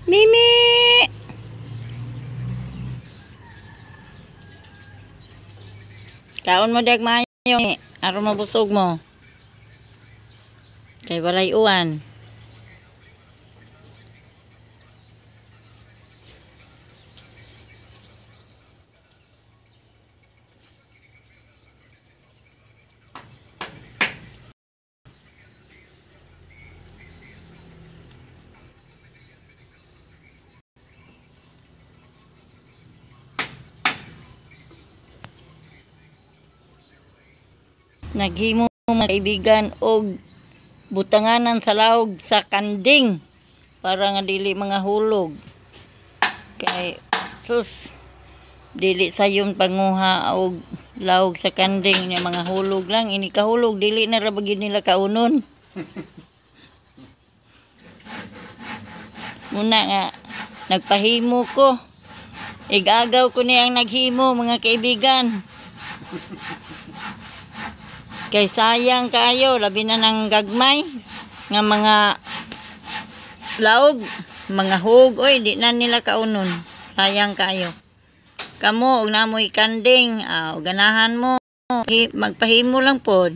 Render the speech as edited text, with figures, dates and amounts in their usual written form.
Mimi! Kaon mo dag maayo, aron mabusog mo. Kay walay uwan. Naghimo mga kaibigan og butanganan sa lahog sa kanding para nga dili mga hulog. Kay sus, dili sayon panguha og lahog sa kanding niya, mga hulog lang ini kahulog, dili na ra ba gyud nila kaunon. Muna nga nagpahimo ko. Igagaw ko niyang naghimo, mga kaibigan. Kay sayang kayo, labi na ng gagmay nga mga laog, mga hug, oy, di na nila kaunon. Sayang kayo. Kamo, og namoy kanding, ganahan mo, magpahimo lang pod.